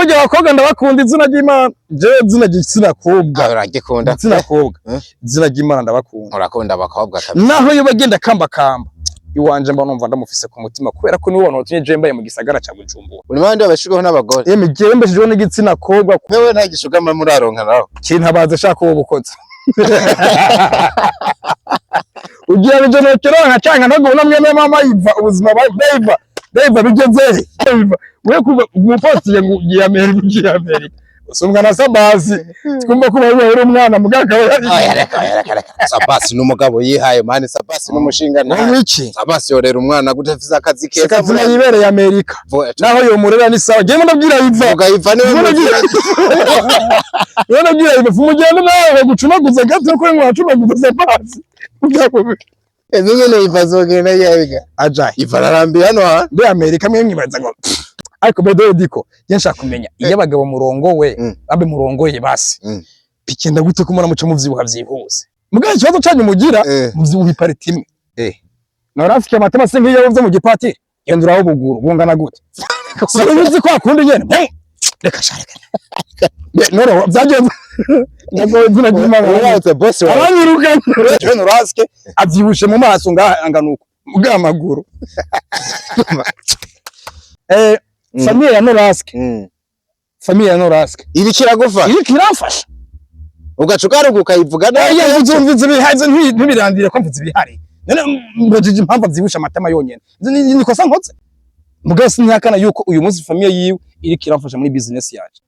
Burya abakobwa ndabakunda, izina ry'Imana. Jewe izina ry'igitsina kobwa. Ah, uragikunda. Igitsina kobwa. Eh? Izina ry'Imana ndabakunda. Urakunda abakobwa kabisa. Naho iyo bagenda kambakamba iwanje, mba numva ndamufise ku mutima, kubera ko niwe wantu watumye jewe mbaye mu gisagara ca Bujumbura. Uri mandi babeshejweho n'abagore. Yemwe, jewe mbeshejweho n'igitsina kobwa. Wewe nta gishugama muraronka nawe. Kintabaze shaka uwo bukoze ugira bijo nokironka canka ntagubona mwene mama yiva ubuzima beiva beiva bigeze beiva we kuva umupostiye ngo ugiye Amerika, ugiye Amerika usumbwa na Sabasi, twumva ko wewe uri umwana mugaka. Oya, reka, oya, reka, reka. Sabasi n'umugabo yihaye mani, Sabasi n'umushinga nta. Iki Sabasi yorera umwana gute afise akazi keza? Sikazina yibereye Amerika. Naho yomurera ni sawa, jewe ndabwira yiva. Vuga Iva niwe. Ndabwira yiva fumugenda nawe bagucunaguza gato ko ngo wacunaguza Sabasi. Ezo nyene Iva azogenda yiga. Ajaye. Iva ararambiye hano ha. Muri Amerika mwe mwibaza ngo ariko bedo diko je nshaka kumenya iyo abagabo murongowe abe murongoye basi bigenda gute ko mura muco muvyibuha vyihuse? Mugabo ikibazo canyu mugira muvyibuha ipariti imwe. Nora afike amatama se nk'iyo vyo mu gipatiri, genda uraho buguru bungana gute? Sinuzi ko akunda nyene. Hey! Reka sha, reka. Nora byagenze ndagoye, izina ry'Imana. Uratse boss wawe. Abanyirukanye. Jewe Noraske avyibushe mu maso ngaha angana uko mugabo amaguru famille ya Noraske, famille ya Noraske Iri kiragufa. iri kiramfasha. Ugaca ugaruka ukayivuga nabi. Oya, uzumviza ibihaze ntibirandire ko mvuze ibihari. None mbajije impamvu avyibushe amatama yonyene. Ni kosa nkoze? Mugabo sinihakana yuko uyu munsi famille yiwe iri kiramfasha muri business yaje.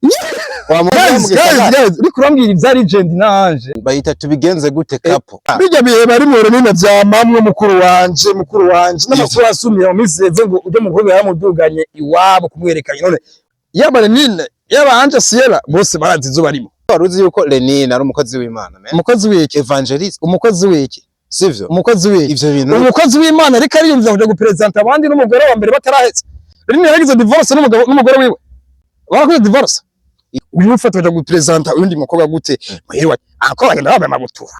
Wamubwira mu Guys, guys, gisagara. guys, uriko urambwira ibya legend nanje. Bayita tubigenze gute kapo. Bijya bihe bari mu runini vya mamwe, mukuru wanje, mukuru wanje n'amakuru asumira mu minsi iheze ngo ujye mukuru yaramuduganye iwabo kumwerekanye. None yaba Lenine, yaba Anje Sierra, bose barazi izo barimo. Wari uzi yuko Lenine ari umukozi w'Imana, man. Umukozi w'iki? Evangelist. Umukozi w'iki? Sivyo? Umukozi w'iki? Ivyo bintu. Umukozi w'Imana ariko ariyumvira kuja gupresenta abandi n'umugore wa mbere batarahetse. Lenine yaragize divorce n'umugabo n'umugore wiwe, barakoze divorce. Uyu ufata kuja gupresenta uyundi mukobwa gute muhirwa akora bagenda bambaye amabutura?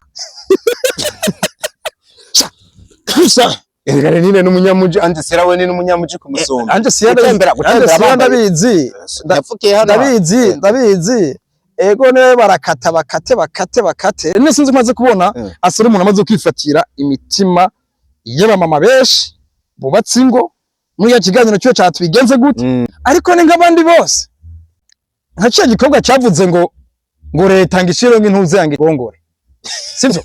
Gusa Erega Lenine n'umunyamuji, Anje Sera we ni n'umunyamuji kumusumba. Anje Sierra Gutembera, Anje gutembera Sierra bambaye. ndabizi. Yapfukiye hano. Ndabizi, ndabizi. Ego ne barakata, bakate, bakate, bakate. None sinzi umaze kubona asore umuntu amaze kwifatira imitima y'abamama benshi bubatse ingo muri ya kiganiro cyo cyatwigenze gute. Ariko ni nk'abandi bose, nka cya gikorwa cyavuze ngo leta ngo ishire ngo intuze yange kurongore, sivyo?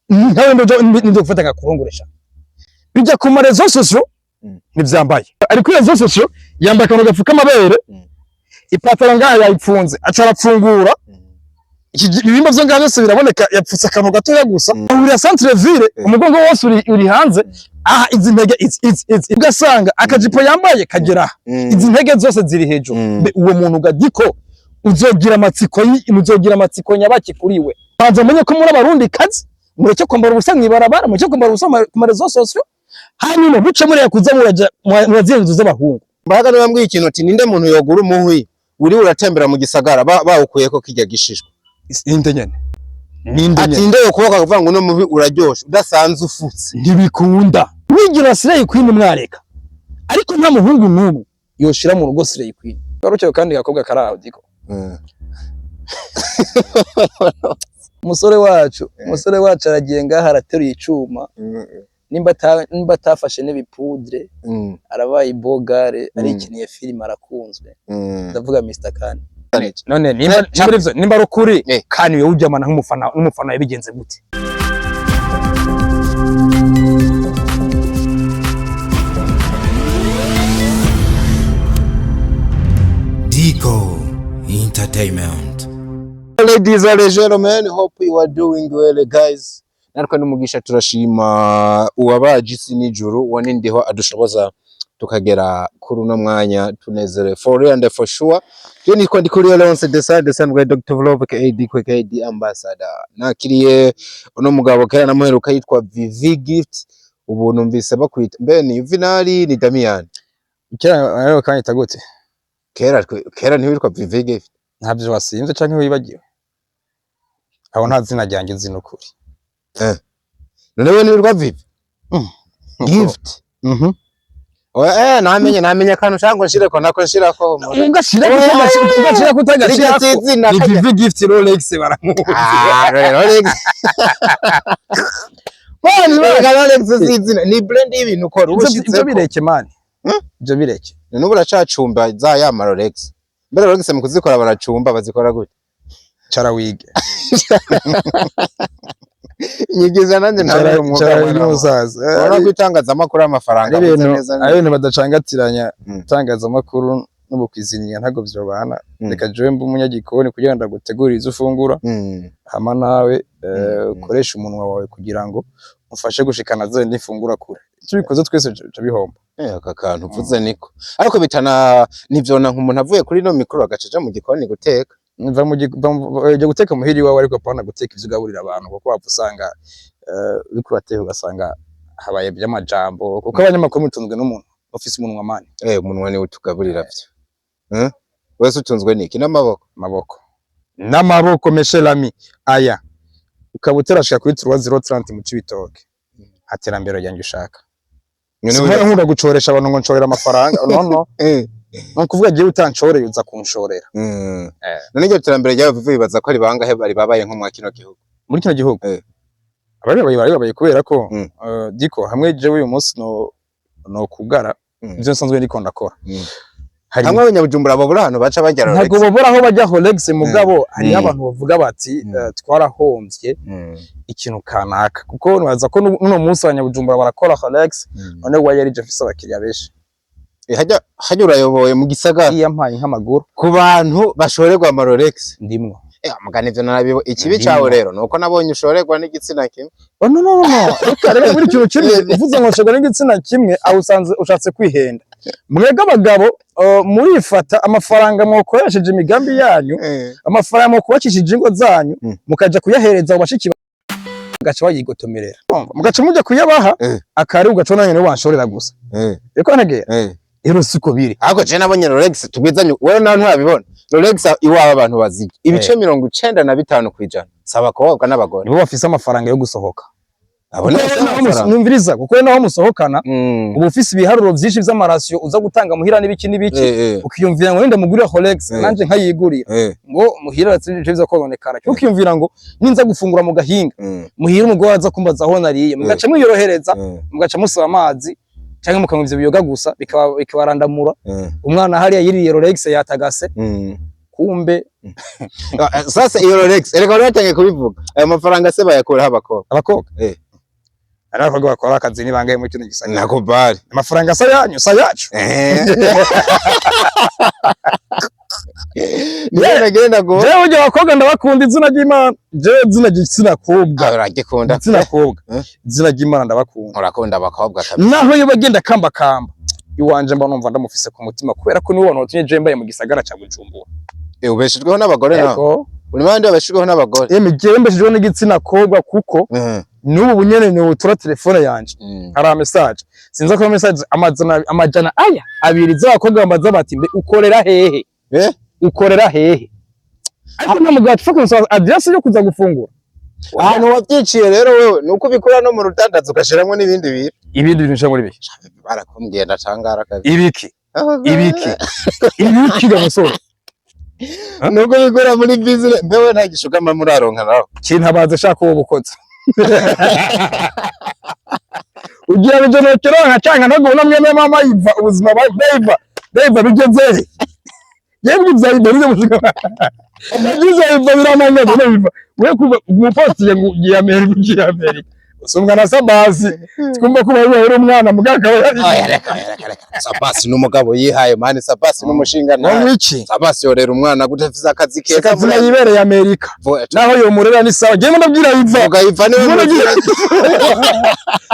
Nkawe ndo gufata ngakurongoresha bijya ku ma réseaux sociaux. Ntivyambaye ari kuri réseaux sociaux, yambaye akantu gapfuka amabere. Ipataro ngaha yayipfunze, aca arapfungura. Ibihimba vyo ngaha byose biraboneka, yapfutse akantu gatoya gusa. Ahurira centre ville, umugongo wose uri hanze. Aha izi ntege izi ugasanga akajipo yambaye kagera aha. Izi ntege zose ziri hejuru. Mbe uwo muntu gadiko uzogira amatsiko muzogira amatsiko nyabaki kuri we? Banza menye ko muri abarundi kazi, mureke kwambara ubusa mwibarabara, mureke kwambara ubusa ku ma réseaux sociaux, hanyuma muce mureka kuza muraja muraziye inzu z'abahungu. Mbaga niba mbwiye ikintu uti ninde muntu yogura umuhwi uri uratembera mu gisagara bawukuyeko kirya gishishwa? Ninde nyene, ninde Ati nyene? nde yokuboka kuvuga ngo uno muhwi uraryoshe udasanzwe ufutse? Ntibikunda. Wigira Slay Queen mwareka, ariko nta muhungu n'umwe yoshira mu rugo Slay Queen. Garuke kandi gakobwa karaho diko. Umusore wacu, umusore wacu aragiye ngaha arateruye icuma. Nimba atafashe n'ibipudre, arabaye ibogare. Arikiniye filime, arakunzwe. Ndavuga Mr Khan. None nimba ari ivyo, nimba ari ukuri, Khan wewe ujyamana nk'umufana, n'umufana yabigenze gute? Dico Entertainment. Ladies and gentlemen, hope you are doing well, guys. Natwe n'umugisha, turashima uwabaje isi n'ijuru wanindiho adushoboza tukagera kuri uno mwanya tunezerewe for real and for sure. Je nitwa Ndikuriyo Leonce Desa Desa mbwa Dr. Vlog KD KD Ambassador. Nakiriye uno mugabo kera namuheruka yitwa VV Gift, ubu numvise bakwita mbe ni Juvenali ni Damian? Kera rero kanyita gute? Kera kera ntiwitwa VV Gift. Ntabyo wasinze canke wibagiwe? Aho nta zina ryanjye nzi n'ukuri. None we ntiwitwa VV Gift? Mhm. Namenye akantu ushaka ngo nshireko, nako nshirako. Ugashirako, ugashirako, utagashirako. Rirya zina ni kajya. Vivi Gift Rolex baramuzi. Ah, Rolex. Mani, Reka, Rolex si izina, ni brand y'ibintu ukora uba ivyo ushitseko. bireke man, ivyo bireke. N'ubu uracacumba za ya ma Rolex. Mbere Rolex mu kuzikora baracumba, bazikora gute? Cara wige. Nyigiza nanjye ntabwo umwuga Cara wige mwana wa. musaza. Urabona ko itangazamakuru amafaranga Ari ameze ibintu neza. ari ibintu badacangatiranya. Itangazamakuru n'ubukwiziniya ntabwo vyobana. Reka jewe mbe umunyagikoni kugira ngo ndagutegurire ivyo ufungura, hama nawe ukoreshe umunwa wawe kugira ngo umfashe gushikana zindi mfungura kure. Tubikoze twese bica bihomba. Aka kantu uvuze niko, ariko bitana ntivyona nk'umuntu avuye kuri no mikoro agaca aja mu gikoni guteka. Mva mu ujya guteka muhira iwawe, ariko apana guteka ivyo ugaburira abantu, kuko wapfa usanga uriko urateka ugasanga habaye by'amajambo, kuko abanyamakuru mutunzwe n'umuntu ufise umunwa man. Umunwa niwe utugaburira vyo. Wese utunzwe niki? N'amaboko? Amaboko, n'amaboko, mes chers amis. Aya ukaba utarashika kuri 3030 mu Cibitoke, haterambere ryanjye ushaka. Simpora nkunda gucoresha abantu ngo nshorera amafaranga, no no. Ni ukuvuga giye utanshoreye uza kunshorera. None iryo terambere ryawe bivuye, bibaza ko ari bangahe bari babaye nko mwa kino gihugu? Muri kino gihugu abari babaye kubera ko diko hamwe jewe uyu munsi no kugara ivyo nsanzwe ndiko ndakora. Hari Hamwe abanyabujumbura babura ahantu baca bajya Rolex. Ntabwo babura aho bajya Rolex, mugabo hariho abantu bavuga bati twarahombye ikintu kanaka, kuko nibaza ko n'uno munsi abanyabujumbura barakora Rolex. None wa yari afise abakiriya benshi. Hajya urayoboye mu gisagara. Iyo yampaye nk'amaguru ku bantu bashorerwa ama Rolex. Ndimwo. Mugani ivyo narabibo ikibi Ndimwo. cawe rero nuko nabonye ushorerwa n'igitsina kimwe. Oh, no no no no, reka reka, muri ikintu kimwe uvuze ngo nshorerwa n'igitsina kimwe, aho usanze ushatse kwihenda. Mwebwe abagabo murifata amafaranga mwakoresheje imigambi yanyu, amafaranga mwakubakishije ingo zanyu, mukaja kuyahereza abo bashiki bagaca bayigotomerera, mugaca muja kuyabaha akari ugaca ubona nyene wanshorera gusa. Reko ntegera rero siko biri. Ariko je nabonye Rolex, tugwizanye, wewe nawe nturabibona. Rolex iwawe abantu bazirya ibice 95% si abakobwa n'abagore. Nibo bafise amafaranga yo gusohoka. Abo ni Kuko naho amafaranga. Numviriza, kuko naho musohokana uba ufise ibiharuro vyinshi vy'amarasiyo uza gutanga muhira n'ibiki n'ibiki, ukiyumvira ngo wenda mugurire Rolex nanje nkayigurira ngo muhira ivyo biza kononekara, ukiyumvira ngo ninza gufungura mu gahinga muhira umugore aza kumbaza aho nariye, mugaca mwiyorohereza, mugaca musaba amazi canke mukanywa ivyo biyoga gusa bikabarandamura. Umwana hariya yiriye Rolex yatagase kumbe. Sasa iyo Rolex, erega bari batangiye kubivuga, ayo mafaranga se bayakuraho abakobwa? Abakobwa ari abakobwa bakora akazi ni bangahe muri kino gisagara? Nako bari. Amafaranga sa yanyu sa yacu. Niyo nagenda go. Jewe burya abakobwa ndabakunda, izina ry'Imana, jewe izina ry'igitsina kobwa. Uragikunda. Igitsina kobwa, izina ry'Imana ndabakunda. Urakunda abakobwa kabisa. Naho iyo bagenda kamba kamba iwanje mba numva ndamufise ku mutima, kubera ko niwe bantu batumye jewe mbaye mu gisagara ca Bujumbura. Ubeshejweho n'abagore nawe? Ego. Uri mu bandi babeshejweho n'abagore? Eme, jewe mbeshejweho n'igitsina kobwa, kuko n'ubu bunyene ni utura telefone yanje hari message, sinza ko message amajana aya abiri z'abakobwa bambaza bati: "Mbe ukorera hehe?" "Ukorera hehe?" Ariko nta mugabo apfa kunsaba adresse yo kuza gufungura. Ahantu wabyiciye rero wewe nuko ubikora no mu rudandazo ugashiramwo n'ibindi bintu. Ibindi bintu nshaka muri biki? Barakumbwiye ndatangara kabisa. Ibiki ibiki ibiki ga musore? Nuko ubikora muri business, mbewe nta gishugama muraronka nawe? Kintabaza shaka uwo bukoze ugira bijo nokironka canka ntabwo ubona mwene mama yiva ubuzima beiva beiva bigeze he? Yebwe ivya iva bize mushika bize iva biramanya bino biva we kuva umupostiye ngo ugiye Amerika, ugiye Amerika usumwa na Sabasi, twumva ko bari bari umwana mugaka. Oya, reka reka reka, Sabasi n'umugabo yihaye man, Sabasi n'umushinga Ngo nta iki? Sabasi yorera umwana gute afise akazi keza? Sekazina yibereye Amerika, naho yomurera ni sawa. Jewe ndabwira iva. Vuga iva niwe.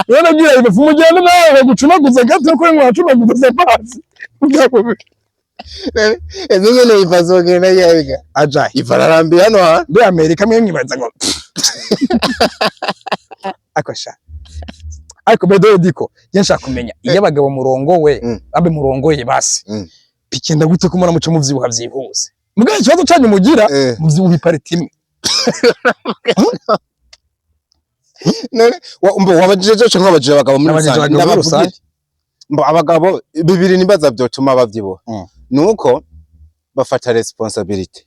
Niwe ndabwira iva fumugende nawe bagucunaguza gato ko ngo wacunaguza Sabasi. Ezo nyene iva zogenda yabiga. Ajayi. Iva ararambiye hano ha. Muri Amerika mwe mwibaza ngo ariko sha, ariko bedo diko je nshaka kumenya iyo abagabo murongowe abe murongoye basi bigenda gute ko mura muca muvyibuha vyihuse? Mugabo ikibazo canyu mugira muvyibuha ipariti imwe. None umva wabajije cyo nk'abajije abagabo muri Nabajije rusange? abagabo muri Ndabavugira. rusange. Mbo abagabo bibiri nibaza vyotuma bavyibuha, nuko bafata responsibility,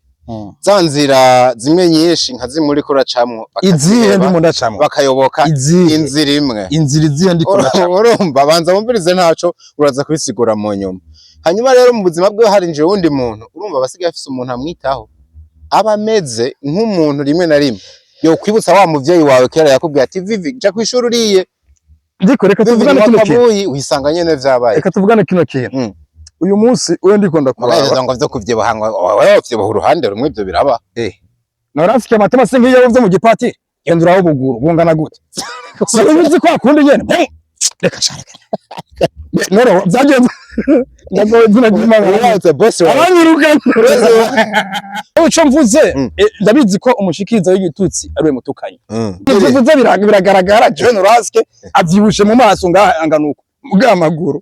za nzira zimwe nyinshi nka zimwe uriko uracamwo, Izihe? bakaziheba, Ndimo ndacamwo. Bakayoboka Izihe? inzira imwe. Inzira izihe ndiko ndacamwo? Urumva, banza wumvirize, ntaco uraza kubisigura mu nyuma. Hanyuma rero mu buzima bwiwe harinjiye uwundi muntu. Urumva, abasigaye afise umuntu amwitaho, aba ameze nk'umuntu rimwe na rimwe yokwibutsa wa muvyeyi wawe kera yakubwiye ati: "Vivi, ja kw'ishuri uriye." Ndiko reka Vivi, tuvugane kino kintu. wakabuyi wisanga nyene vyabaye. Reka tuvugane kino kintu. Uyu munsi uyo ndiko ndakuraba, Mugabo ngo vyo kuvyibuha, ngo wewe uvyibuha uruhande rumwe, ivyo biraba. Nora mfike amatama se nk'iyo vyo mu gipatiri, genda uraho buguru bungana gute? Si uzi ko akunda nyene. Reka sha, reka. Nora byagenze, ndagowe izina ry'Imana. Uratse boss wawe. Abanyirukanye. Ico mvuze, ndabizi ko umushikiriza w'igitutsi ari we mutukanyi. Ivyo mvuze biragaragara. Jewe Noraske avyibushe mu maso ngaha angana uko bw'amaguru.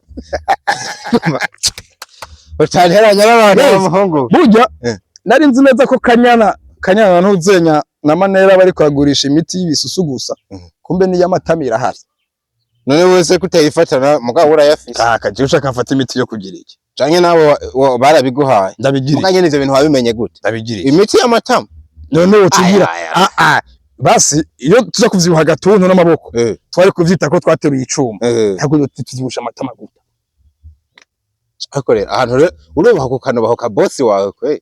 Utanteranya n'abantu, Yes. b'umuhungu. Burya nari nzi neza ko Kanyana ntuzenya na Manera bari kuhagurisha imiti y'ibisusu gusa. Kumbe n'iy'amatama irahari. None wese kutayifatana, mugabo urayafise. Kaka, jewe ushaka mfata imiti yo kugira iki? Canke nawe barabiguhaye? Ndabigira Muga iki? nyene ivyo bintu wabimenye gute? Ndabigira iki? Imiti y'amatama. None wotugira Aya, aya. ah ah, basi iyo tuza kuvyibuha gatuntu n'amaboko, twari kuvyita ko twateruye icuma. Ntabwo tuvyibusha amatama guta. Ariko rero ahantu rero urubaha kukanubaho ka boss wawe kwe,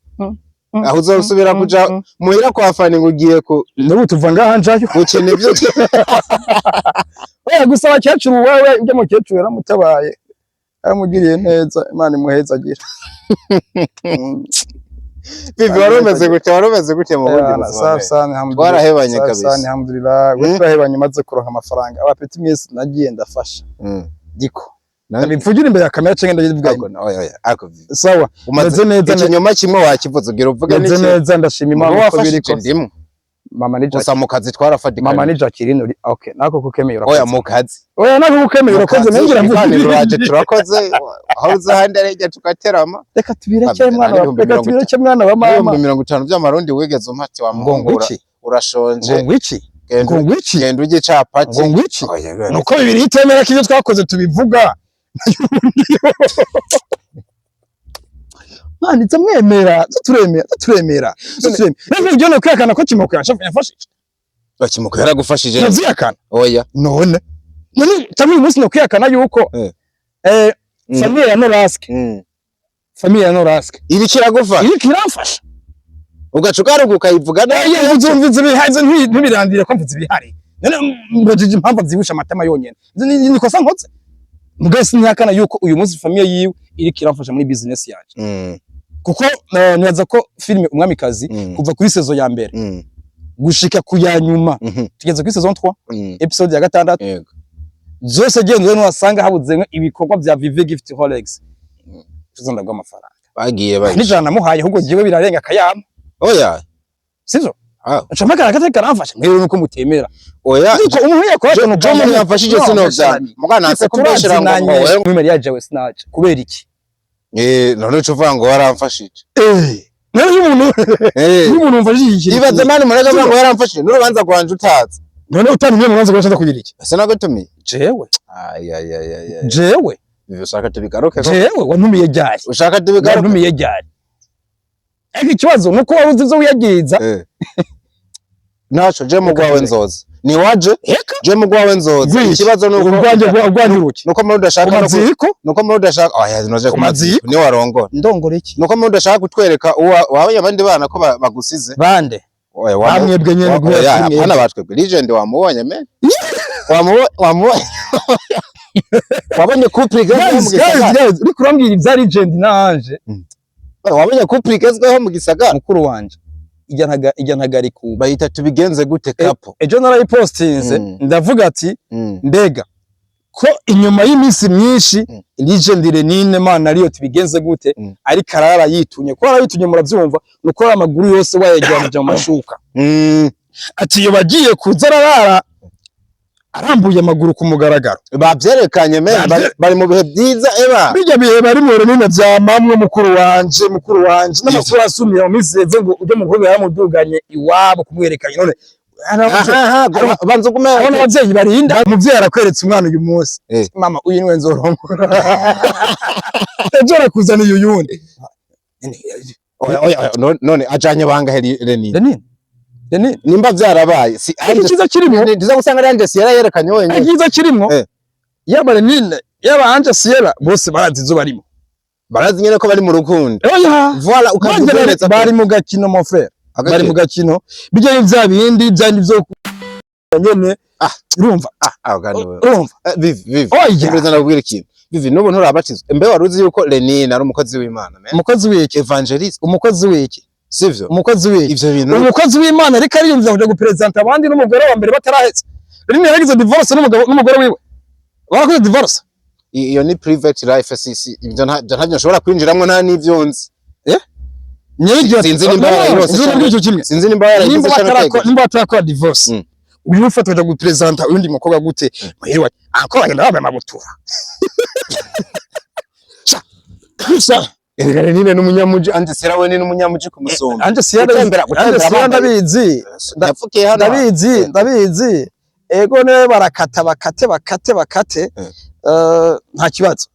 aho uzosubira kuja muhira kwa Fani ngo ugiye ku N'ubu tuva ngaha njayo. gukina ivyo. Oya, gusa abakecuru, wewe ibyo mukecuru yaramutabaye, yaramugiriye neza, Imana imuhezagira. Vivi, wari umeze gute? Wari umeze gute mu bundi buzima? Safi Mbe? sana, alhamdulillah. Twarahebanye Safi kabisa. sana, alhamdulillah. We twarahebanye maze kuronka amafaranga. Abapeti mwese nagiye ndafasha. Diko. Ndabivugira imbere ya kamera canke ndabivuga? Ariko oya, oya, ariko Vivi, Sawa. umaze Meze neza. Ikinyoma kimwe wakivuze, ugira uvuge Meze n'iki? neza, ndashima Imana Uba uko biri wafashije kose. ndimwe. Mama ni Gusa Jackie. mu kazi twarafatikanye. Mama ni Jacqueline uri okay. Nako kukemeye Oya, urakoze. mu kazi. Oya, nako kukemeye Mu urakoze. kazi, Nangira ibiganiro mvuga. uraje turakoze, aho uza ahandi arejya tugaterama. Reka tubireke Nta mwana wa n'ibihumbi reka 50. tubireke mwana wa mama. 50,000 by'amarundi wigeze umpa ati Ngo wamuhungura ngwiki? urashonje. Ngo ngwiki? Genda. Ngo ngwiki? Genda urye capati. Ngo ngwiki? Oya, oya. Nuko bibiri itemera ko ibyo twakoze tubivuga. Mani mwemera, turemera, turemera, turemera. Rero ibyo ni ukwihakana ko Kimoko yamfashije. Kimoko yaragufashije. Ntavyihakana. Oya. None cyangwa uyu munsi ni ukwihakana yuko famille ya Noraske, famille ya Noraske Iri kiragufasha. iriko iramfasha. Ugaca ugaruka ukayivuga nabi. Mvuze ibihari, ntibirandire ko mvuze ibihari. None mbajije impamvu avyibusha amatama yonyene. Ni kosa nkoze? Mugabo sinihakana yuko uyu munsi famille yiwe iriko iramfasha muri business yanje. Kuko nibaza ko filime Umwamikazi, kuva kuri saison ya mbere gushika ku ya nyuma, tugeze kuri saison 3, episode ya gatandatu, zose genda ntiwasanga habuzemwo ibikorwa vya Vivi Gift Rolex. Tuzo ndagwa amafaranga. Bagiye bayi. N'ijana namuhaye ahubwo jewe birarenga akayama. Oya. Sivyo? Ah. Nca mpagara akatari karamfasha, mwewe nuko mutemera. Oya. Ariko umuntu yakora Jo, umuntu yamfashije sinovya mugana nanse kumbeshera ngo wewe. Muri mariage yawe sinaje kubera iki? None uca uvuga ngo waramfashije. None iyo umuntu iyo umuntu mfashije ikintu, Ibaze mani murega avuga ngo yaramfashije n'urubanza rwanje utazi. None utantumye mu rubanza rwawe kugira iki? Ese nagutumiye? Jewe? Ay, ay, ay, ay, ay. Jewe? Bibi, ushaka tubigaruke ko? Jewe wantumiye ryari? Ushaka tubigaruke? Wantumiye ryari? Ariko ikibazo nuko wari uzi ivyo wiyagiriza. Naco je mu gwawe nzoza. Ni waje? Eka. Je mu gwawe nzoza. Gwiki. Ikibazo nuko Urwanjye urwanjye uruki? Nuko muri udashaka Ku maziko. Nuko muri udashaka, oya, noje Ku maziko. ni warongora. Ndongora iki? Nuko muri udashaka kutwereka uwa wabonye abandi bana ko bagusize. Bande? Oya, Bamwebwe nyene guhera oya, kuri mwebwe. apana batwebwe. Legend wamubonye me? Wamubonye? Wabonye couple igezweho mu Guys, guys, gisagara? guys, uriko urambwira ibya Legend na Ange. Wabonye couple igezweho mu gisagara? Mukuru wanje, ijya ntagari ku Bayita tubigenze gute couple. Ejo narayipostinze, ndavuga ati mbega ko inyuma y'iminsi myinshi Legend Renine mana ariyo tubigenze gute, ariko arara yitunye, ko arayitunye muravyumva, nuko amaguru yose wayegeranije mu mashuka, ati iyo bagiye kuza ararara arambuye amaguru ku mugaragaro. Bavyerekanye me, bari mu bihe byiza eba. Bijya bihe bari mu Renine vyamamwe, mukuru wanje, mukuru wanje, n'amakuru asumira mu minsi iheze ngo ujye mu mukobwa yaramuduganye iwabo kumwerekanye. None Aha, banza ugume. Abona abavyeyi barinda, umuvyeyi arakweretse umwana uyu munsi: "Mama, uyu niwe nzorongora." Ejo arakuzaniye uyundi. Oya, oya, oya, none ajanye bangahe Reni? Lenine, Lenine. Nimba vyarabaye si Ariko icyiza kirimo ndiza gusanga ari Ange Sierra yerekanye wenyine. Icyiza kirimo, yaba Lenine, yaba Ange Sierra, bose barazi izo barimo. Barazi nyene ko bari mu rukundo. Oya. Voilà, ukavuga. Bari mu gakino, mon frère, bari mu gakino. Bijya ni bya bindi bya byo nyene. Ah. Urumva? Ah, gani wewe. Urumva? Vivi, Vivi. Oya. Mbere ndakubwira ikintu. Vivi, n'ubu nturabatizwa. Mbe wari uzi yuko Lenine ari umukozi w'Imana, man? Umukozi w'iki? Evangelist. Umukozi w'iki? Sivyo? Umukozi w'iki? Ivyo bintu. Umukozi w'Imana ariko ariyumvira kuja gupresenta abandi n'umugore wa mbere batarahetse. Lenine yaragize divorce n'umugabo, n'umugore wiwe barakoze divorce. Iyo ni private life, si ibyo ntabyo nshobora kwinjiramwo, nta n'ivyo nzi. Nyir'iryo Sinzi nimba yarayirose. Sinzi nimba icyo kimwe. Sinzi nimba yaragize Nimba canke batarakora atayigize. Nimba batarakora divorce, uyu ufata kuja gupresenta uyundi mukobwa gute muhirwa? Encore bagenda bambaye amabutura. Sha, gusa. Erega Lenine n'umunyamuji, Ange Sierra we ni n'umunyamuji kumusumba. Ange Sierra Gutembera Ange Sierra bambaye- ndabizi. Yapfukiye hano. Ndabizi, ndabizi. Ego, niwe barakata, bakate, bakate, bakate. Nta kibazo.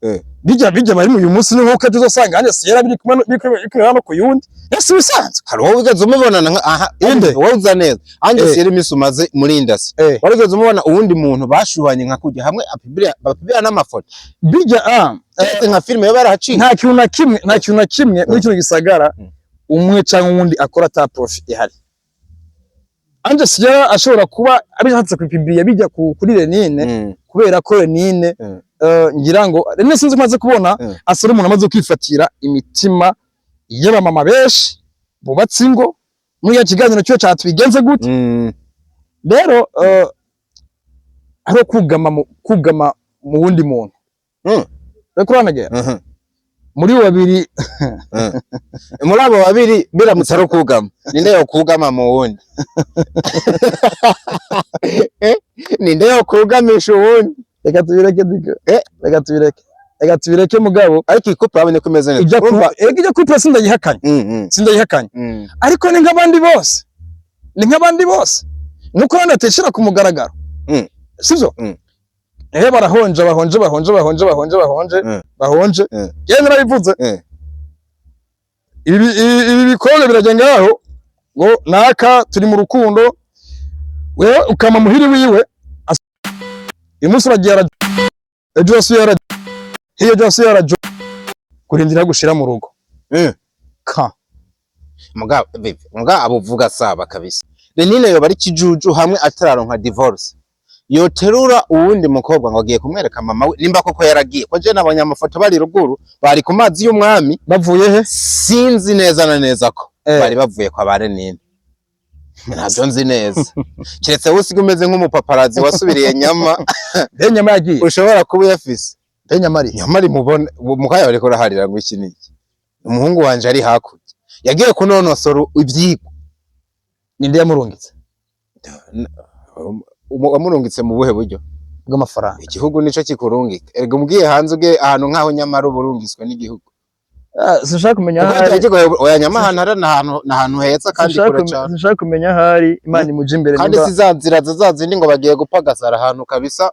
Bijya bari uyu munsi ni nkuko ejo uzosanga Ange Sierra biri kumwe biri kumwe no ku yundi ese ibisanzwe. Hari uwo wigeze umubona aha? Inde? Wowe uza neza Ange Sierra, imisi umaze muri industry, warigeze umubona uwundi muntu bashuhanye nka kujya hamwe apibira, bapibira n'amafoto? Bijya ah Keretse nka filime yo barahaciye. Nta kintu na kimwe, nta kintu na kimwe muri kino gisagara umwe cyangwa uwundi akora ata profit ihari. Ange Sierra ashobora kuba abishatse kupibiya bijya kuri Lenine, kubera ko Lenine ngira ngo Lenine, sinzi ko maze kubona, asa n'umuntu amaze kwifatira imitima y'abamama benshi bubatse ingo muri ya kiganiro cyo cyatwigenze gute. Rero hariho kugama mu wundi muntu. Reko uranagera muri babiri. Muri abo babiri, biramutse ari ukugama, ninde yokugama mu wundi? Ninde yokugamisha uwundi? Reka tubireke, Diko. Reka tubireke, reka tubireke mugabo. Ariko iyi couple urabona ko imeze neza. Ijya ku Urumva? Ega ijya couple sindayihakanye. Sindayihakanye. Ariko ni nk'abandi bose, ni nk'abandi bose, nuko abandi batishira ku mugaragaro. Sivyo? Barahonje, bahonje, bahonje, bahonje, bahonje, bahonje, bahonje. Yewe, narabivuze. Ibi bikorwa birajya ngaho ngo naka turi mu rukundo, wewe ukama muhiri wiwe. Uyu munsi uragiye ejo wasuye hiyo, ejo wasuye kurindira gushira mu rugo. Ka Muga bibi, muga abo uvuga saba kabisa. Lenine yoba ari kijuju hamwe atararonka divorce. Yoterura uwundi mukobwa ngo agiye kumwereka mama we, nimba koko yaragiye. Ko je nabonye amafoto bari ruguru, bari ku mazi y'umwami. Bavuye he? Sinzi neza na neza ko bari bavuye kwa ba Lenine. Ntabyo nzi neza. Keretse wowe usiga umeze nk'umupaparazi wasubiriye nyama. Be nyama yagiye. Ushobora kuba uyafise. Be nyama ari Nyama ari mubone mukaya bariko uraharira ngo iki niki. Umuhungu wanje ari hakurya. Yagiye kunonosora ivyigwa. Ninde yamurungitse? Wamurungitse mu buhe buryo? Bw'amafaranga. Igihugu nico kikurungika. Erega umbwiye hanze, ugiye ahantu nk'aho, nyamara uba urungiswe n'igihugu. Ah, sinshaka kumenya Kuko ahari. Oya, nyama ahantu hari n'ahantu heza kandi Sinshaka kure cane. Sinshaka kumenya ahari. Imana imuje imbere. Kandi nimba si za nzira za zindi ngo bagiye gupagasara ahantu kabisa.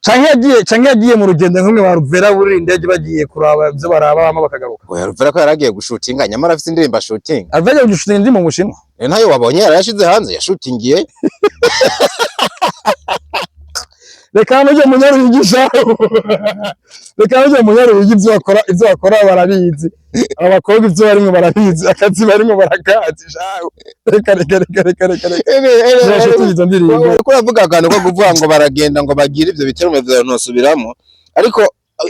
Canke yagiye mu rugendo nk'umwe ba Ruvera, burira indege bagiye kuraba ibyo baraba bama bakagaruka. Oya, Ruvera ko yaragiye gushutinga, nyamara afise indirimbo ashutinga. Ruvera yagiye gushutinga indi mu Bushinwa. Rero ntayo wabonye yarayashize hanze yashutingiye. Reka hano ujye munyaruyigisha, reka hano ujye munyaruyiga. Ibyo bakora barabizi. Aba bakobwa ibyo barimo barabizi, akazi barimo barakazi shahu. Reka, reka, reka, reka, reka, reka. Zirashutinga izo ndirimbo. Uriko uravuga akantu ko kuvuga ngo baragenda ngo bagire ivyo biteramo vyawe, ntosubiramwo, ariko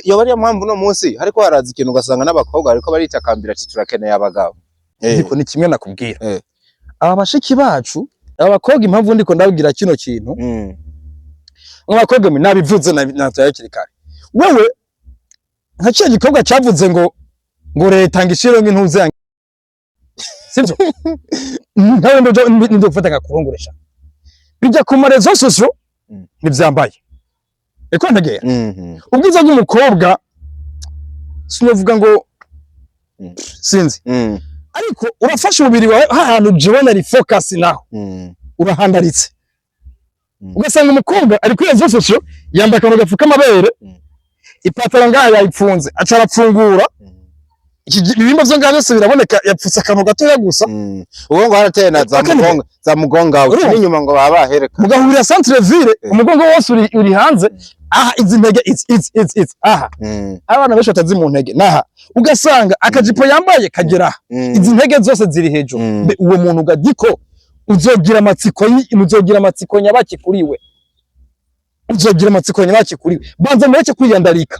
yoba ariyo mpamvu uno munsi hariko haraza ikintu ugasanga n'abakobwa bariko baritakambira ati turakeneye abagabo. Ariko ni kimwe nakubwira. Aba bashiki bacu, aba bakobwa, impamvu ndiko ndabwira kino kintu, abakobwa mwe nabivuze natoye hakiri kare. Wewe nka kiriya gikorwa cyavuze ngo leta ngo ishire nk'intuze yange, sivyo? Nkawe ndo gufata ngakurongoresha bijya ku ma réseaux sociaux, ntivyambaye eko ntegera. Ubwiza bw'umukobwa sinovuga ngo sinzi, ariko urafasha umubiri wawe hahantu jewe nari focus naho. Urahandaritse. Ugasanga umukobwa ari kuri réseaux sociaux, yambaye akantu gapfuka amabere, ipataro ngaha yayipfunze, aca arapfungura. Ibihimba vyo ngaha byose biraboneka, yapfutse akantu gatoya gusa. Uwo ngo harateye na za mugonga, za mugonga. Urumva? N'inyuma ngo baba bahereka. Mugahurira centre ville, umugongo wose uri hanze aha, izi ntege, izi izi izi izi aha. Abana benshi batazi mu ntege naha, ugasanga akajipo yambaye kagera aha, izi ntege zose ziri hejuru. Mbe uwo muntu gadiko uzogira amatsiko uzogira amatsiko nyabaki kuri we? Uzogira amatsiko nyabaki kuri we? Banza mureke kwiyandarika.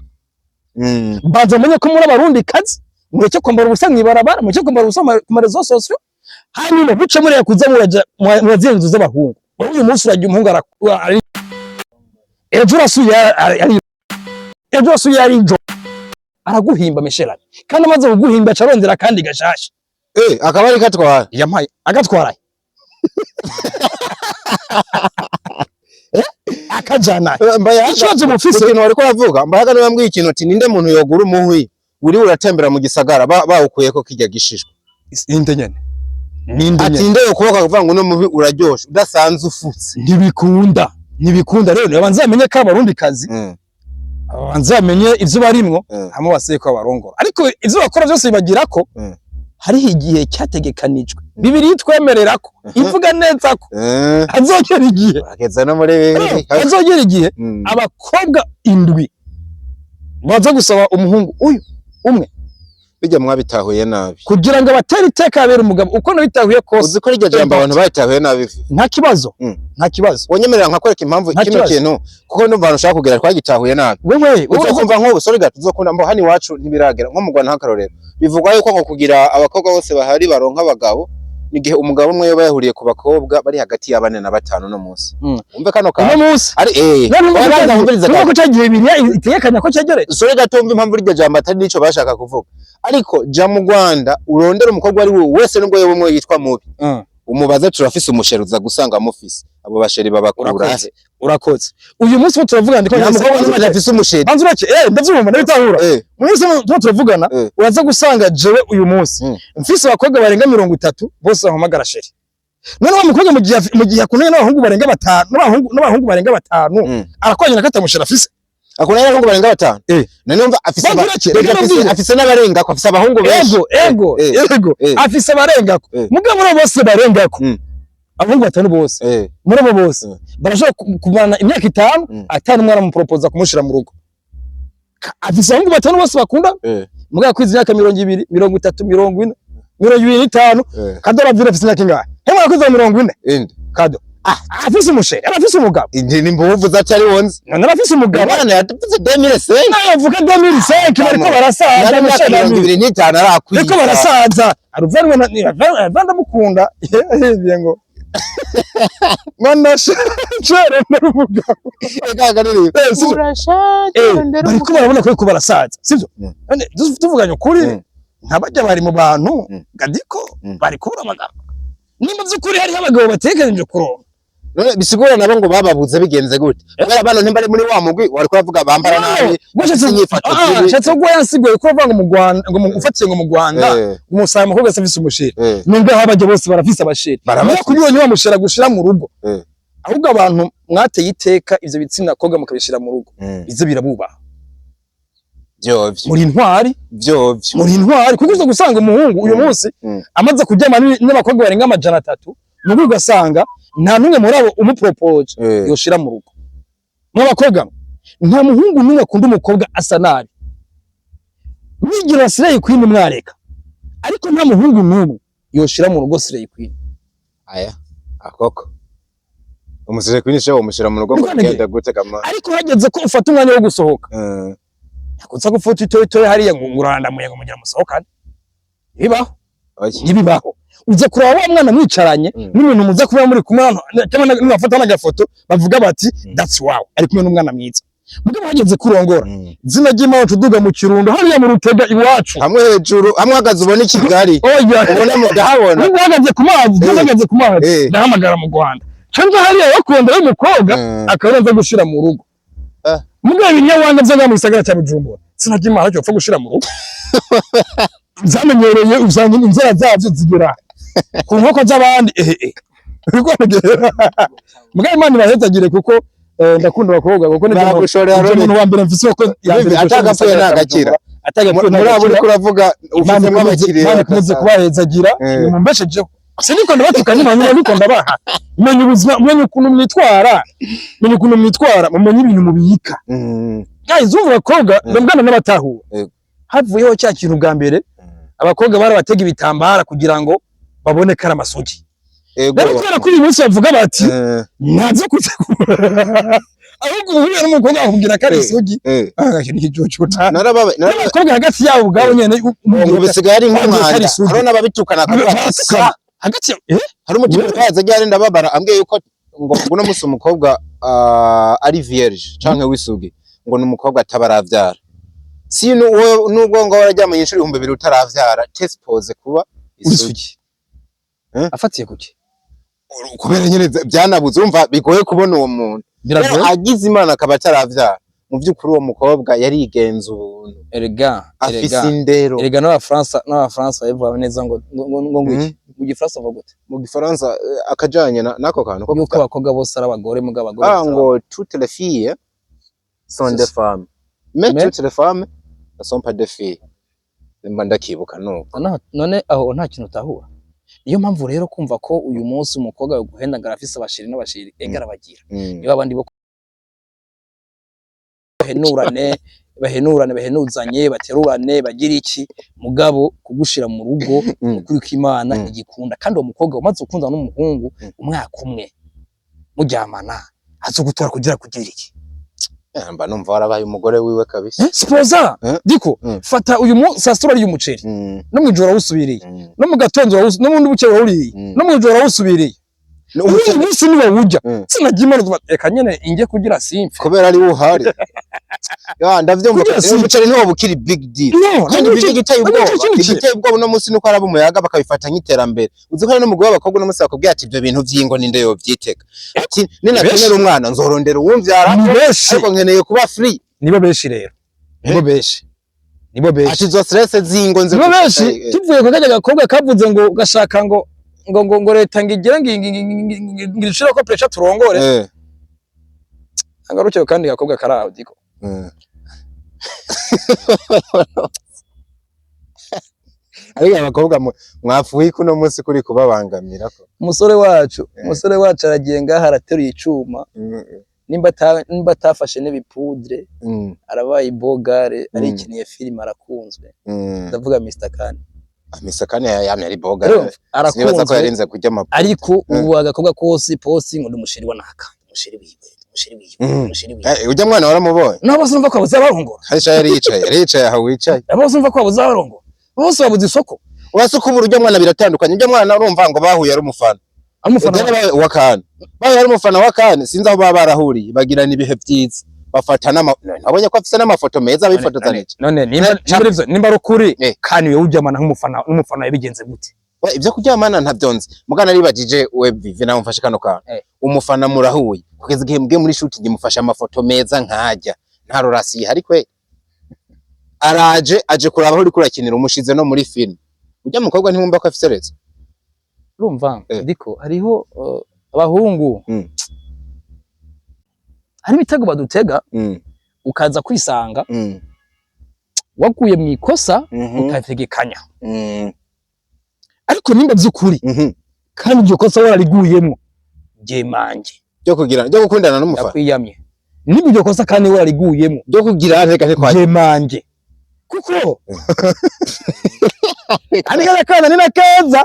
Banza mumenye ko muri Abarundi kazi, mureke kwambara ubusa mw'ibarabara, mureke kwambara ubusa ku ma réseaux sociaux, hanyuma muce mureka kuza muraja muraziye inzu z'abahungu. Wowe uyu munsi urajya umuhungu ari ejo urasuye ari ejo urasuye ari jo araguhimba mesherani, kandi amaze kuguhimba aca arondera kandi gashasha. Eh, akaba ari katwara. Yampaye agatwaraye. Eh, akajana. Mbayahaga Ikibazo mufise. Ikintu wariko uravuga, Mbayahaga niwe yambwiye ikintu ati: "Ninde muntu yogura umuhwi uri uratembera mu gisagara bawukuyeko kirya gishishwa?" Ninde nyene, ninde Ati nyene? nde yokuboka kuvuga ngo uno muhwi uraryoshe udasanzwe ufutse? Ntibikunda, ntibikunda. Rero babanze bamenye ko Abarundi kazi, babanze bamenye ivyo barimwo, hamwe basiye ko abarongora, ariko ivyo bakora byose bibagira ko hariho igihe cyategekanijwe. Bibiliya itwemerera ko ivuga neza ko hazogera igihe, Urageze no muri bibiri. hazogera igihe abakobwa indwi baza gusaba umuhungu uyu umwe. Bijya mwabitahuye nabi. Kugira ngo abatere iteka abere umugabo, uko nabitahuye kose. Uzi ko iryo jambo abantu babitahuye nabi? Nta kibazo. Nta kibazo. Wonyemerera nkakwereka impamvu Nta kino kibazo. kintu, kuko ndumva abantu ushaka kugira twagitahuye nabi. Wewe Uzokumva nk'ubu, sorry gato, uzokunda mbo hano iwacu ntibiragera nko mu Rwanda nk'akarorero, bivugwa yuko ngo kugira abakobwa bose bahari baronka abagabo ni igihe umugabo umwe yoba yahuriye ku bakobwa bari hagati ya bane na batanu no munsi. Umve kano Uno kantu munsi ari none oya, wumviriza nubwo gato. ko cyagihe Bibiliya itegekanya ko cyegereje. Sorry gato, wumve impamvu iryo jambo atari nico bashaka kuvuga, ariko ja mu Rwanda urondere umukobwa ari we wese, nubwo yoba umwe yitwa mubi, umubaze: "Turafise umusheri?" Uza gusanga amufise. Abo basheri babakura? Urakoze, urakoze. Uyu munsi bo turavugana ndiko Nta mukobwa n'umwe adafise umusheri. Banza ureke, ndavyumva, ndabitahura. Mu munsi tuba turavugana, uraza gusanga jewe uyu munsi mfise abakobwa barenga 30 bose bampamagara chéri. None wa mukobwa mu gihe akundanye n'abahungu barenga batanu, n'abahungu barenga batanu, arakwanyira ko atamusheri afise? Akunda n'abahungu barenga batanu? Eh. None numva afise Banza ureke, reka reka mbwire. Afise n'abarenga ko afise abahungu benshi. Ego, ego. Ego. Afise abarengako. Mugabo muri abo bose barengako, abahungu batanu bose, muri abo bose barashobora kumarana imyaka 5 atanu umwana amupropoza kumushira mu rugo. Afise abahungu batanu bose bakunda, mugabo kwiza imyaka 20, 30, 40, 25. Kado aravira afise imyaka ingahe? Hemwe akwiza 40. Inde? Kado afise umusheri, arafise umugabo. Indi ni mbuvu zatari wonze. None arafise umugabo. Umwana yatuvuze 2005. Nawe uvuga 2005, bariko barasaza. Yari imyaka Musheri 25 arakwiza. Bariko barasaza. Aruvanwe na ndamukunda yahiye ngo mwana shere n'umugabo. Reka nini. Eh, sivyo? Eh, bariko barabona ko bariko barasaza, sivyo? None tuvuganye ukuri, ntabajya bari mu bantu gadiko bari kubura abagabo, nimba by'ukuri hariho abagabo bategereje kuronka. None bisigura nabo ngo bababuze bigenze gute? Kubera bano ntibari muri wa mugwi wari kubavuga bambara nabi, bafise inyifato zibi. Shatse kuba yansigoye ko bavuga ngo mu Rwanda, ngo ufatiye ngo mu Rwanda umusanga umukobwa wese afise umusheri, nubwo aho bajya bose barafise abasheri. Barabafise. Niyo kubibonye wa mushera gushira mu rugo. Ahubwo abantu mwateye iteka ivyo bitsina koga mukabishira mu rugo, bize birabubaha. Vyovyo. Muri intwari. Vyovyo. Muri intwari, kuko uza gusanga umuhungu uyu munsi amaze kuryama n'abakobwa barenga 300, nubwo ugasanga nta n'umwe muri abo umupropoje yoshira mu rugo. Mu bakobwa mwe, nta muhungu n'umwe akunda umukobwa asa nabi. Mwigira slay queen mwareka, ariko nta muhungu n'umwe yoshira mu rugo slay queen. Aya akoko umusire kwinisha umushyira mu rugo ngo Niko nige. bigenda gute kama? Ariko hageze ko ufata umwanya wo gusohoka, ntakunze gufata itoyitoyi hariya ngo urandamuye ngo mugira musohokane, ntibibaho. Oya. Ntibibaho. Uza kuraba wa mwana mwicaranye n'umuntu muza kuba muri kumwe hano, cyangwa nibafata n'agafoto bavuga bati: "That's wow, ari kumwe n'umwana mwiza." Mugabo hageze kurongora, zina ry'Imana, tuduga mu Kirundo hariya mu Rutega iwacu. Hamwe hejuru, hamwe hagaze ubona i Kigali. Oya. Ubona mudahabona. Nubwo uhagaze ku mazi, uhagaze ku mazi, ndahamagara mu Rwanda canja hariya bakunda y'umukobwa, akaba aza gushira mu rugo. Mugabo ibinyawanga vyo ngaha mu gisagara cya Bujumbura, zina ry'Imana, cyo gushira mu rugo zamenyereye, usanga inzara zavyo zigera ku nkoko z'abandi, ehe eh. Uriko uragera. Mugabo Imana ibahezagire, kuko ndakunda abakobwa, kuko nibyo Bagushorera nibyo rero. muntu wa mbere mfise ko ya mbere. Atagapfuye ntagakira. Atagapfuye Muri abo ntagakira. uriko uravuga Imana ufitemo ikomeze, abakiriya. Imana ikomeze kubahezagira. Nimumbeshejeho, siniko ndabatukanye, hanyuma niko ndabaha. Menya ubuzima, menya ukuntu mwitwara, menya ukuntu mwitwara, mumenye ibintu mubika. Guys, umva, abakobwa ndabwana n'abatahura. Havuyeho cya kintu bwa mbere, abakobwa barabatega ibitambara kugira ngo babone ko ari amasugi. Rero kubera ko uyu munsi bavuga bati ntazo kuza, ahubwo uhuye n'umukobwa akubwira ko ari isugi, agakina ikicucu Narababaye. n'abakobwa hagati yabo ubwabo nyene. Ngo bisigaye ari Bavuga ko ari nk'umwanda. isugi. Hariho n'ababitukana akavuga ati, Batukana. Hagati Hari umukino twaza ryari, ndababara, ambwiye yuko ngo uno munsi umukobwa ari vierge canke w'isugi ngo ni umukobwa atabaravyara. Si nubwo ngo wararyamanye inshuro 2000 utaravyara, t'es supposé kuba isugi. Isugi. Eh? Afatiye kuki? Kubera nyene byanabuze, urumva bigoye kubona uwo muntu. Rero Biragoye. agize Imana akaba ataravyara, mu by'ukuri uwo mukobwa yarigenza ubuntu, Erega afise erega indero. Erega n'abafaransa babivuga neza ngo iki, mu Gifaransa bavuga gute? Mu Gifaransa akajanye n'ako kantu ko Yuko abakobwa bose ari abagore, mugabo abagore ah bose ari ngo toutes les filles sont C'est des ça. femmes, mais toutes les femmes ne sont pas des filles, mba ndakibuka nuko. None aho nta kintu utahura. Niyo mpamvu rero kumva ko uyu munsi umukobwa yaguhenda ngo arafise abashiri n'abashiri, ega arabagira. Niba abandi bo bahenurane, bahenurane, bahenuzanye, baterurane, bagira iki, mugabo kugushira mu rugo, ukuri kw'Imana igikunda. Kandi uwo mukobwa umaze gukundana n'umuhungu umwaka umwe muryamana, azogutora kugira iki? Mba numva warabaye umugore wiwe kabisa. Eh, spoza diko fata uyu munsi saa sita urariye umuceri, no mw'ijoro wawusubiriye, no mu gatondo no mu buke wawuriye, no mw'ijoro wawusubiriye. Uyu munsi niwe wujya. Sinagiye Imana tuba reka nyene inge kugira simpfe. Kubera ari uhari, ya ndavyumva. Kugira Rero umuceri ntiwoba ukiri big deal. No. Kandi ibyo igiteye ubwoba, ikindi kintu. igiteye ubwoba uno munsi nuko hari umuyaga bakabifata nk'iterambere. Uzi ko hari n'umugwi w'abakobwa uno munsi bakubwira ati ibyo bintu vy'ingo ninde yovyitega, ati ninakenera umwana nzorondera uwumvyara, Ni benshi. ariko nkeneye kuba free. Nibo benshi rero, nibo benshi, nibo benshi. Ati izo stress z'ingo nze Nibo benshi. Tuvuye ku kajya gakobwa kavuze ngo gashaka ngo leta ngo igire ngo ishire ko pressure turongore. Ngaruke kandi gakobwa karaho diko. Ariko abakobwa mwapfuye kuno munsi kuri kubabangamira ko. Umusore wacu, umusore wacu aragiye ngaha arateruye icuma, nimba atafashe n'ibipudre, arabaye ibogare, arikiniye filime, arakunzwe. Ndavuga Mr Khan. Mr Khan yamye ari boga. Urumva, Sinibaza ko arakunzwe. yarinze kurya ama Ariko ubu agakobwa kose posi ngo ndi umusheri wa naka, umusheri wiwe, umusheri wiwe, umusheri wiwe. Ujya mwana waramubonye? Nabo bose urumva ko babuze abarongora. Harisha yari yicaye aho wicaye. Abo bose urumva ko babuze abarongora, bose babuze isoko. Uretse ko ubu ujya mwana biratandukanye. Ujya mwana urumva ngo bahuye ari umufana. Amufana. Ujya wa Khan, bahuye ari umufana wa Khan, sinzi aho baba barahuriye, bagirana ibihe byiza, bafata n'ama nabonye ko afise n'amafoto meza bifotozanije. None nimba ivyo nimba ari ukuri, kandi wewe uryamana nk'umufana n'umufana, yabigenze gute? We, ibyo kuryamana ntabyo nzi, mugana aribagije we Vivi, nawe mfashe kano kantu. Umufana murahuye kugeza igihe mugiye muri shooting, mufashe amafoto meza nkajya nta rorasi ihari kwe, araje aje kuraba aho uriko urakinira, umushize no muri film, ujya mukobwa ntiwumva ko afise rezo? Urumva ndiko hariho abahungu hari imitego badutega, ukaza kwisanga waguye mu ikosa utategekanya. Ariko nimba by'ukuri kandi iryo kosa warariguyemo, jyemange. Ryo kugira, ryo gukundana n'umufana. Ndakwiyamye, nimba iryo kosa kandi warariguyemo, Ryo kugira reka ntikwaje. Jyemange, kuko kandi kariya kana ni na keza.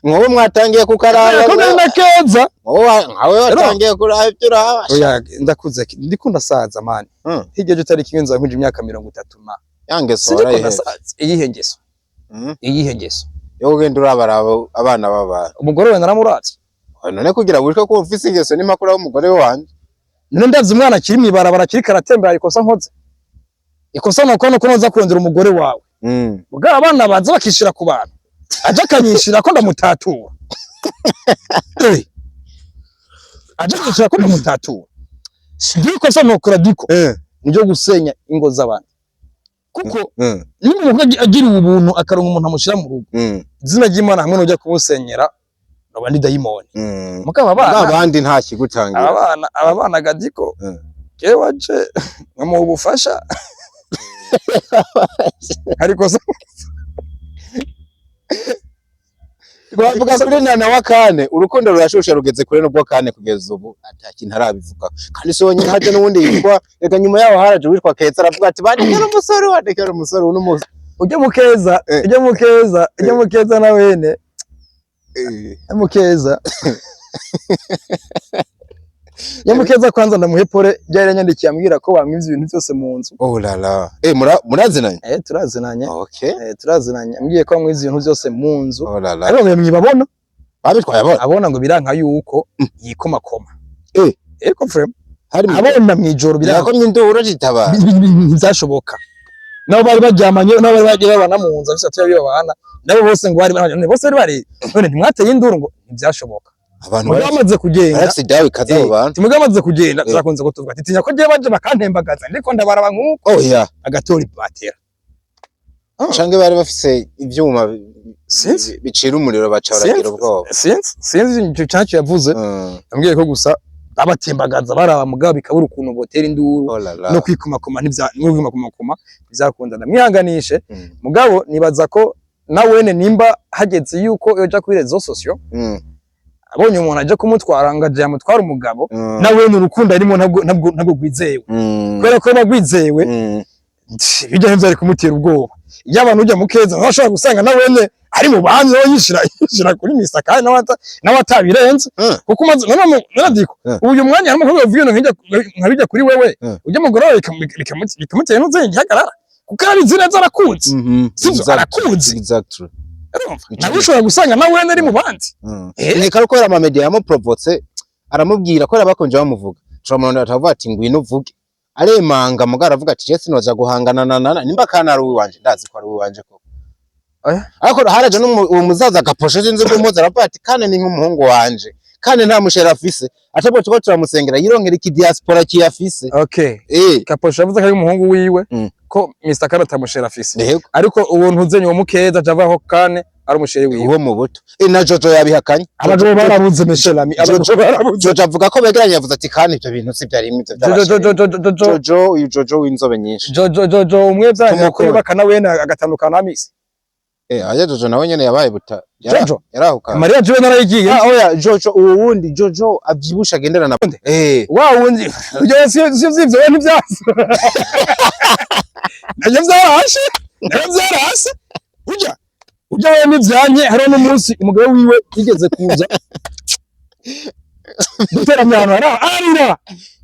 Nkowe mwatangiye kukaraba. Kariya ni na keza. Nkawe watangiye kuraba ibyo uraba. Oya, ndakuze, ndiko ndasaza man. Hirya ejo tariki imwe nzaba nkwije imyaka 30 ma. Yangeso Sindiko warayihe? ndasaza. Iyihe ngeso? Iyihe ngeso? Yo kugenda urabaraba abana b'abantu. Umugore we naramuravye. None kugira witwe ko ufise ingeso n'imakuru y'umugore wanje. None ndavye umwana akiri mw'ibarabara, akiri karatembera, ikosa nkoze, ikosa nuko noza kurondera umugore wawe. Mugabo abana baza bakishira ku bantu, aje akanyishira ko ndamutatura. Aje akanyishira ko ndamutatura. Ndio ikosa nokora diko, niryo gusenya ingo z'abantu, kuko niba umuntu agiriwe ubuntu akaronka umuntu amushira mu rugo, izina ry'Imana hamwe n'ujya kumusenyera. Noba ndi dayimoni. Mugabo abana abana abandi nta kigutangira. Aba bana gadiko, jewe waje nkamuha ubufasha, ariko se Twavuga kuri Nana wa Kane, urukundo rurashusha, rugeze kure, nubwo Kane kugeza ubu ata kintu arabivuga. Kandi si wonyine, haje n'uwundi yitwa, reka, nyuma yaho haraje uwitwa Keza, aravuga ati bandikira umusore, wandikira umusore uno munsi. Ujya mukeza, ujya mukeza, ujya mukeza na wene mukeza, ujya mukeza. Kwanza ndamuhe pole, byari yanyandikiye ambwira ko bamwivye ibintu byose mu nzu. Oh la la, murazinanye? Eh, turazinanye. Okay. Eh, turazinanye. Ambwiye ko bamwivye ibintu byose mu nzu. Oh la la. Ariko ngo mwibabona. Babitwaye abona? Abona ngo biranka yuko yikomakoma. Eko frame. Hari mu Abona mwijoro biranka. Yakomye induru ritabara. Ntibyashoboka. Nabo bari baryamanye, nabo bari bagiye babana mu nzu, afise atuye babana nabo bose, ngo bari bari bose bari bari none ntimwateye induru, ngo ntibyashoboka. Abantu Mugabo bamaze kugenda, barafise dawe ikaze abo bantu. Mugabo bamaze kugenda, turakunze kutuvuga ati tinya ko giye baje bakantembagaza, ndiko ndabaraba nk'uko Oh yeah. agatora ibatera. Canke bari bafise ivyuma Sinzi. bicira umuriro, baca baragira Sinzi. ubwoba. Sinzi icyo cyacu yavuze. Ambwiye ko gusa babatembagaza baraba, mugabo bikabura ukuntu botera induru. Oh la la. No kwikomakoma ntibya, no kwikomakoma ntibyakunda. Ndamwihanganishe. Mugabo nibaza ko na wene nimba hageze yuko yoja kuri réseaux sociaux, abonye umuntu aje kumutwara ngo aje yamutwara umugabo, na wene urukundo arimo ntabwo rwizewe, kubera ko bagwizewe bijya ntibyari kumutera ubwoba. Iyo abantu ujya mukeza bashobora gusanga na wene ari mu bantu, nawe yishira kuri misa, kandi nawe atabirenze. Kuko umaze none none ubu uyu mwanya harimo umukobwa uvuye nk'ijya nkabijya kuri wewe, ujya mugore wawe bikamutera n'uzenye igihagarara, kuko arabizi neza, arakuzi. Sivyo? Arakuzi. Exactly. Urumva? Nawe ushobora gusanga nawe wene ari mu bandi. Ni kari kubera amamedia yamuprovotse, aramubwira ko bakonje bamuvuga, turamurondera, turavuga ati ngwino uvuge, aremanga. Mugabo aravuga ati je sinoza guhangana na nana, nimba kana ari uwanje, ndazi ko ari uwanje koko. Oya. Ariko haraje n'uwo muzaza agaposho, sinzi ko umuzi, aravuga ati kane ni nk'umuhungu wanje, kandi nta mushera afise, atabwo tuko turamusengera yironkera iki diaspora kiyafise. Okay. Kaposho yavuze ko ari umuhungu wiwe, ko Mr. Kane atamushera afise. Yego. Ariko uwo ntuzenye, uwo mukeza aja avuga ko Kane ari umusheri wiwe. Uwo mu buto, na Jojo yabihakanye. Abagabo barabuze, Meshelami, abagabo barabuze. Jojo avuga ko begeranye, yavuze ati kandi ibyo bintu si byari imwe ibyo Jojo, by'abasheri. Jojo, Jojo, Jojo. Jojo, uyu Jojo w'inzobe nyinshi. Jojo, Jojo umwe byanyu Tumukure. ko nawe agatandukana na Miss. Aya Jojo nawe nyene yabaye buta Jojo? Yarahuka. Maria Jojo narayigiye. Ah oya, Jojo uwo wundi Jojo avyibusha agendera na Wa wundi ibyo si ivyo we ntibyazi, nabyo byarashe, nabyo byarashe. Ujya we ntibyanye. Hariho n'umunsi umugabo wiwe yigeze kuza guteramya ahantu, ararira,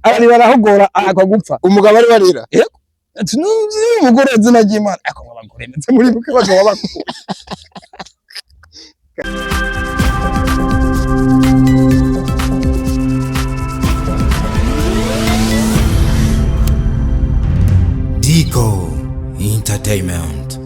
ararira, arahogora, agwa gupfa. Umugabo ari barira? Ati "Nuzi umugore, izina ry'Imana." Ariko ngo abagore ndetse muri buke abagabo bakuru. Dico Entertainment.